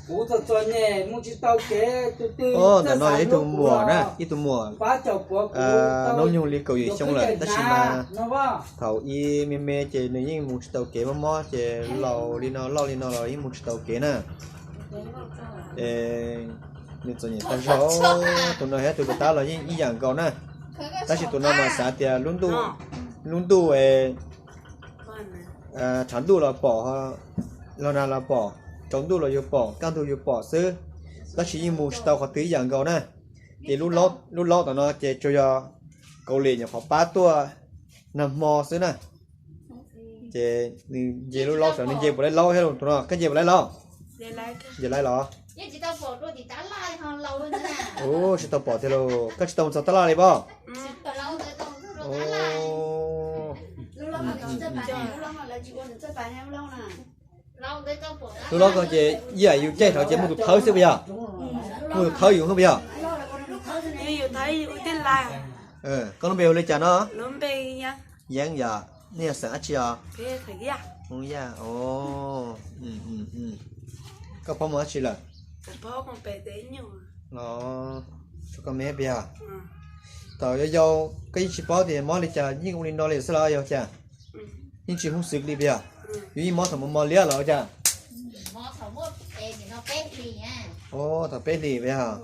Kuv txom txom nyem mus tsis tau kev, tus twg ntawm no yog ib tug muam na, ib tug muam hnub nyoog li kaum yim xyoo lawm, tab sis mas thaum ib me me ces nws yeej mus tsis tau kev, mob mob ces laus li no loj li no los yeej mus tsis tau kev na. Nws txom nyem tag zog. Tus no thiab tus puas tab los yeej ib yam nkaus na, tab sis tus no mas xav tias lub ntuj, lub ntuj tshav ntuj los pom, los nag los pom, tsaus ntuj los yuav pom, kaj ntug yuav pom xwb, tab sis yeej mus tsis tau qhov twg ib yam nkaus na. Ces lub laub tom no ces tsuas yog Kaus Lim nyuam qhuav pab tuaj nag hmo xwb na. Ces nws nce lub laub saum, nws nce puas laib laub thiab los tus no, koj nce puas laib laub? Nce laib los? Ua tsis tau pom tiag lauj, koj tsis tau mus txog tab laj li pob? Lub laub ko ces ib yam yus caij rau ces muaj tus thawb xwb puas yog? Muaj tus thawb yus xwb puas yog? Koj lub npe hu li cas no? Yeeb yog, nej yog xeem dab tsi os? Hmoob Yaj. Koj phob mus dab tsi lawm? Los, koj me puas yog? Thaum yau yau koj yeej tsis paub tias mob li cas, yeej ua li no li xwb los yog cas? Yeej tsis hnov xwb li puas yog? Yus yeej mob thaum mos mos liab los cas? Thaum peb hlis puas yog?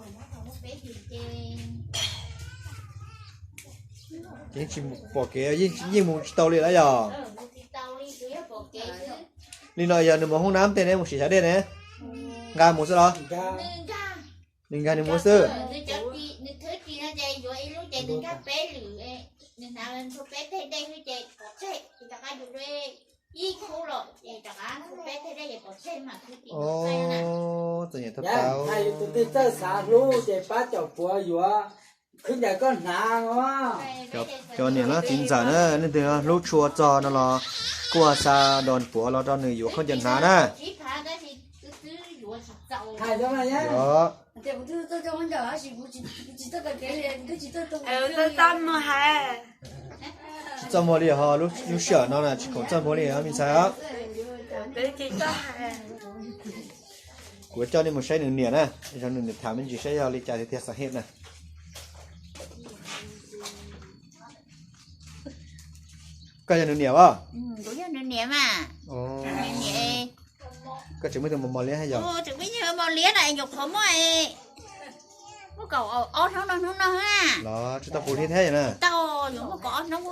Ces yeej tsis pom kev, yeej mus tsis tau li lawm yog? Li no yog nws mus hoob nab tej ne, mus sim xyab dej ne, nqa mus xwb los? Nws nkag nws mus xwb. Txom nyem tau tau. Tus twg txawj xav hlub ces pab cov puav yuav, khwv ncaim koj hnav. Cov niam hlob txiv ntxawm na, leej twg hlub tshua txog no los kuj xa nrog puav los rau nws yuav khaub ncaws hnav na. Tsis txaj muag li ho, lub sij hawm no na tsis khoom txaj muag li me ntxhais os. Kuv coj nej mus saib nws niam na, nws niam tham me ntsis saib yog li cas tiag tiag xav hem na. Koj yog nws niam as? Koj tseem muaj tus mos mos liab yog? Mos liab no nyuam qhuav muaj, muaj kaum ob hnub no hnub no na. Los tsis tau puv hli thiab na? Tau, yuav muaj kaum ob hnub.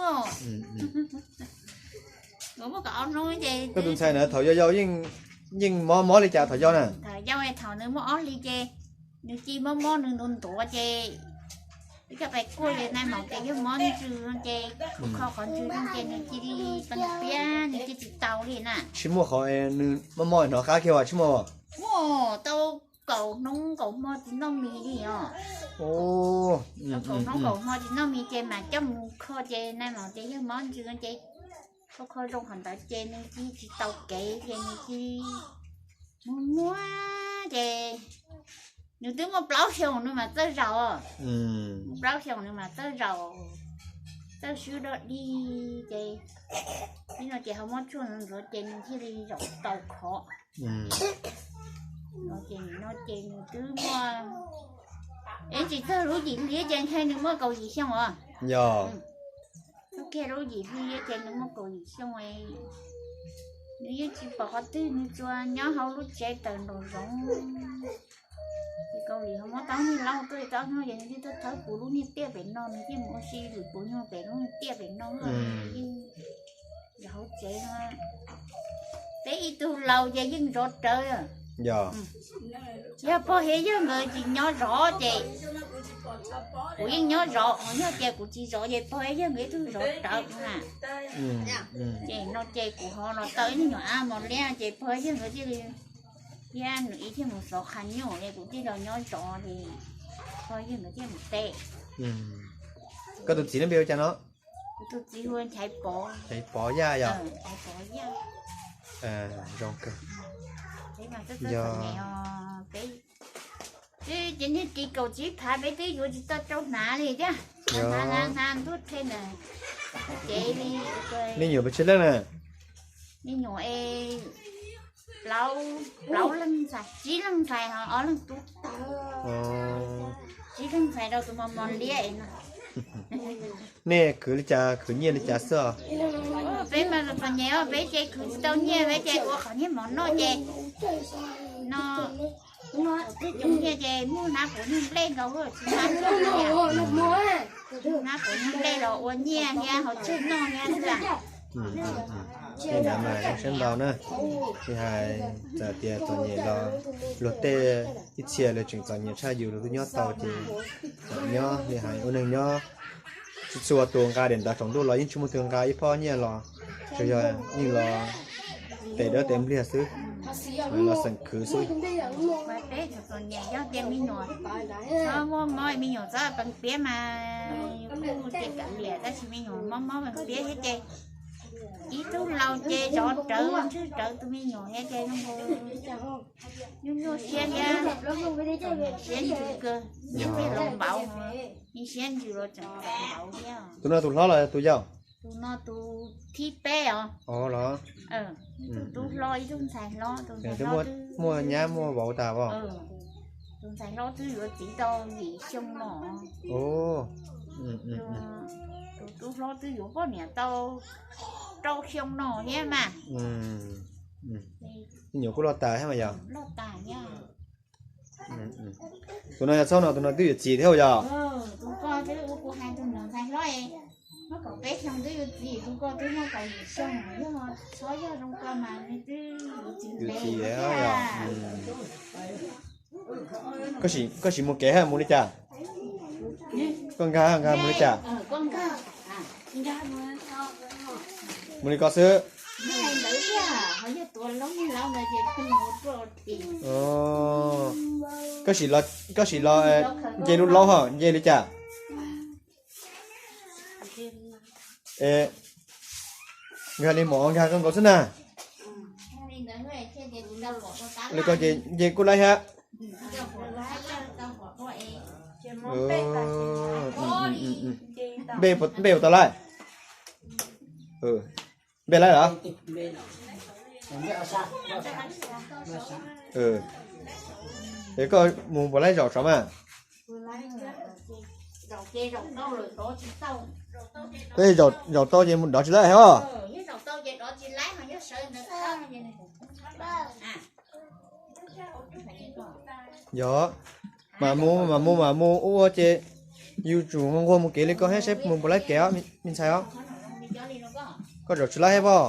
Yuav muaj kaum ob hnub ces. Koj tus ntxhais na thaum yau yau yeej mob mob li cas thaum yau na? Thaum yau thaum nws muaj ob hlis ces nws cia mob mob nws ntuav ntuav ces ib co pes kuaj ces nais maum tias yog mob ntsws ces kuv kho qhov ntsws no ces nws cia li pes piab nws cia tsis tau li na. Tsis muaj qhov nws mob mob hnov qab kiag as tsis muaj? Muaj tau kaum hnub kaum hmo tsis noj mis li os. Kaum hnub kaum hmo tsis noj mis ces mas coj mus kho ces nais maum tias yog mob ntsws ces kho kho zoo qhov ntawd ces nws cia tsis tau kev ces nws cia muag muag ces nws twb muaj plaub xyoos nws mas txawj zaum. Muaj plaub xyoos nws mas txawj zaum, txawj swb dog dig ces ib no ces ho muab tshuaj ntxuav ces nws thiaj li zaum tau khov. Ces nim no ces nws twb muaj, es tsis txog lub yim hli ces ntshe nws muaj kaum yim xyoo os. Yog, twb kiag lub yim hli ces nws muaj kaum yim xyoo, nws yeej tsis pom qhov twg, nws tsuas nyob hauv lub tsev tawm nraum zoov. Ces kaum yim ho muab tau niag laus tuaj tau no ces nws thiaj tuaj thawb puv lub niag tiaj pem no, nws thiaj mus ua si lwm puv nyuag pem lub niag tiaj pem no. Yog hauv tsev no, peb ib tug laus ces yeej zov rawv. Yog pog thiab yawg nkawd tsis nyob zov ces kuv yeej nyob zov, ho yog tias kuv tsis zov ces pog thiab yawg nkawd ib tug zov rawv na. Ces no ces kuv ho los tau ib nyuag av mos liab ces pog thiab yawg nkawd thiaj li, thiab nws ib thiaj mus xov qhav nyuj es kuv thiaj los nyob zov ces pog thiab yawg nkawd thiaj mus teb. Koj tus txiv lub npe hu cas no? Kuv tus txiv hu Nchaiv Pov. Nchaiv Pov Yaj yog? Nchaiv Pov Yaj. Zoo kawg. Peb mas txawj txawj txom nyem os, peb, ces niag ris kaum tsib phav peb twb yuav tsis tau rau hnav li thiab. Hnav hnav hnav ntuj rhe ntawm cev li. Me nyuam puas tsawg leej na? Me nyuam es plaub, plaub leej ntxhais, tsib leej ntxhais ho ob leeg tub. Tsib leej ntxhais rau tus mos mos liab no. Nej khwv li cas, khwv nyiaj li cas xwb os? Peb mas txom nyem os, peb ces khwv tsis tau nyiaj, peb ces ua qhov nyiaj mov noj ces no, twb coob nyiaj ces muag hnab quav nyuag nplej nkaus, tsis hnab quav nyuag nplej los ua nyiaj thiab haus tseg noj thiab xwb. Li ntawd mas siab ntau na. Tsis hais txawm tias txom nyem los luag tej ib txhia lawv tseem txom nyem tshaj yus los twb nyob tau ces nyob li hais ua neeg nyob tsis txhua tus nqa daim ntawv tsaus ntuj los yeej tsis muaj tus nqa ib phob nyiaj los, tsuas yog yeej los tes dawb tes npliag xwb, los xeem khwv xwb. Muaj mob me nyuam txhob pees piab mas kuj ces kav liam, tab sis me nyuam mob mob pees piab thiab ces ib tug laus ces zov rawv ntswj rawv tus me nyuam thiab ces nyuaj nyuaj siab thiab, siab ntsws kawg, yeej tej los npaum, yeej siab ntsws los tseem npaum thiab. Tus no tus hlob los tus yau? Tus no tus thib peb os. Los tus tub hlob ib tug ntxhais hlob, tus ntxhais hlob muaj nyab muaj vauv tas os. Tus ntxhais hlob twb yuav txiv tau yim xyoo no. Tus tub hlob twb yuav poj niam tau rau xyoo no thiab mas. Me nyuam kuj loj tas thiab mas yog. Tus no yog txhob no, tus no twb yuav txiv thiab yog. Tus ko twb ua kuv hais tus ntxhais hlob, muab kaum peb xyoo twb yuav txiv, tus ko twb muaj kaum yim xyoo, yog txhob yog zoo ko mas nws twb yuav txiv thiab. Koj sim mus kev hab mus li cas? Koj nkag nkag mus li cas? Mus li ko xwb. Koj sim los nce lub laub hos nce li cas? Nkag li mov nkag koj nkaus xwb na. Li ko ces nce kuj laib thiab. Npe puas tau laib? Npe laib los? Es koj mus puas laib zaum saud mas? Koj zaum tau ces mus dov tsis laib os. Yog, mam mus mam mus mam mus ua ces yus tsum nquag mus kev li koj thiab saib mus puas laib kev os me ntxhais os. Koj zaum tsis laib thiab pob?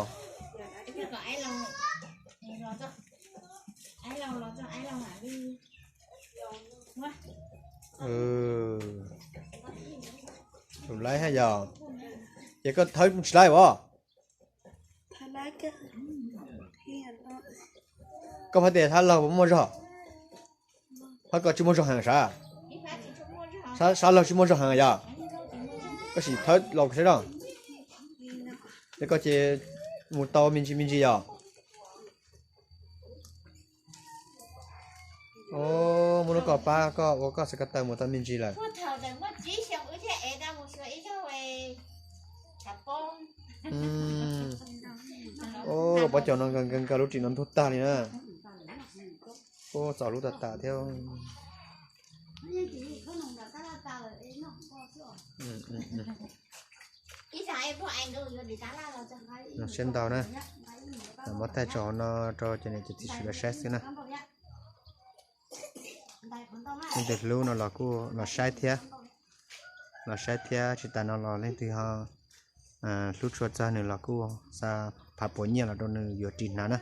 Zaum laib thiab yog. Ces koj thawb tsis laib os. Koj pab tias sab laug puas muaj zog? Hab koj tsis muaj zog heev sav? Sab laug tsis muaj zog heev yog? Koj sim thawb los saib os. Es koj ces mus tau me ntsis me ntsis yog? Muaj lub koj pab koj ua koj xav ko taw mus tau me ntsis lawm. Pab caug no nkag nkag lub ris no ntug tag li na. Txaus lub tas tas thiab. Siab ntau na. Muab thaij tso no rau cov niam cov txiv sawv daws saib xwb na. Leej twg hlub no los kuj los saib thiab, los saib thiab tsis tas no los leej twg ho hlub tshua txog nws los kuj xa phav puav nyiaj los rau nws yuav ris hnav na.